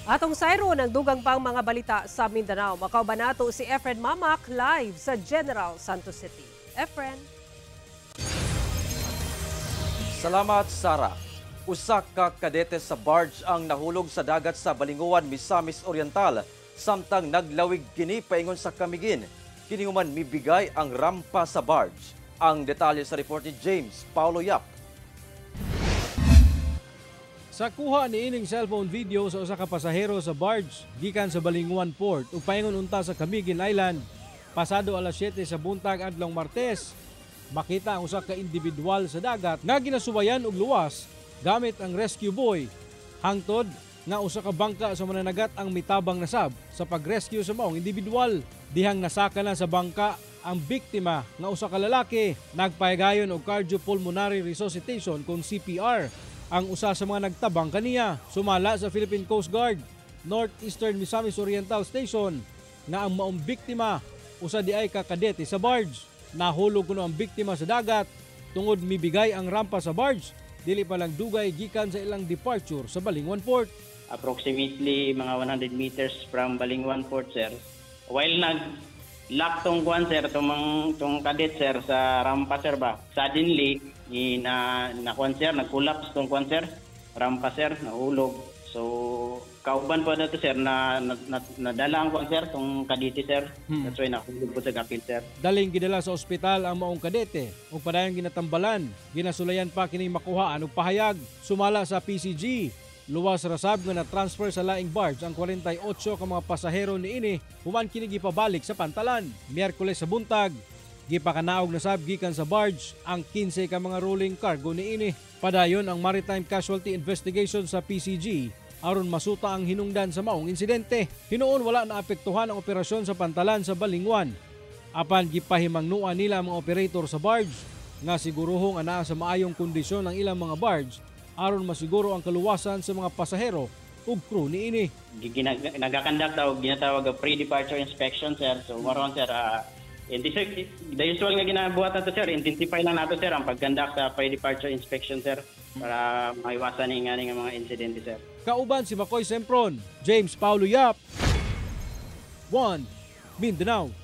Atong sayron ang dugang pang mga balita sa Mindanao. Makauban nato si Efren Mamac live sa General Santos City. Efren. Salamat, Sara. Usa ka kadete sa barge ang nahulog sa dagat sa Balingoan, Misamis Oriental, samtang naglawig kini paingon sa Camiguin. Kini human mibigay ang rampa sa barge. Ang detalye sa report ni James Paulo Yap. Sa kuha ni ining cellphone video sa usa ka pasahero sa barge gikan sa Balingoan Port ug paingon unta sa Camiguin Island pasado alas 7 sa buntag adlong Martes, makita ang usa ka individual sa dagat nga ginasuwayan og luwas gamit ang rescue buoy, hangtod nga usa ka bangka sa mananagat ang mitabang na sab sa pag-rescue sa maong individual. Dihang nasaka na sa bangka ang biktima nga usa ka lalaki, nagpayagayon og cardiopulmonary resuscitation kon CPR ang usa sa mga nagtabang kaniya. Sumala sa Philippine Coast Guard Northeastern Misamis Oriental Station nga ang maong biktima usa di ay ka kadete sa barge. Nahulog kuno ang biktima sa dagat tungod mibigay ang rampa sa barge dili pa lang dugay gikan sa ilang departure sa Balingoan Port. Approximately mga 100 meters from Balingoan Port, sir. While nag lock tong kuan, sir, tong cadet, sir, sa rampa, sir, ba. Suddenly ni na na kuan, sir, nag-collapse tong kuan, sir, rampa, sir, nahulog. So kauban po na to, sir, na nadala ang kuan, sir, tong kadete, sir. That's why nahulog po sa gapil, sir. Daling gidala sa ospital ang maong kadete ug padayon ginatambalan. Ginasulayan pa kining makuhaan og pahayag. Sumala sa PCG, luwas rasab nga na-transfer sa laing barge ang 48 ka mga pasahero niini human kini gipabalik sa pantalan. Miyerkules sa buntag, gipakanaog na sab gikan sa barge ang 15 ka mga rolling cargo niini. Padayon ang maritime casualty investigation sa PCG aron masuta ang hinungdan sa maong insidente. Hinuon wala na apektuhan ang operasyon sa pantalan sa Balingoan. Apan gipahimangnuan nila ang mga operator sa barge nga siguruhong anaa sa maayong kondisyon ang ilang mga barge aron masiguro ang kaluwasan sa mga pasahero ug crew niini. Nagakandak daw ginatawag og pre-departure inspection, sir. So maron, sir, the usual nga ginabuhat nato, sir, intensify lang nato, sir, ang pag-conduct sa pre-departure inspection, sir, para maiwasan ni nga mga insidente, sir. Kauban si Makoy Sempron, James Paulo Yap, 1 Mindanao.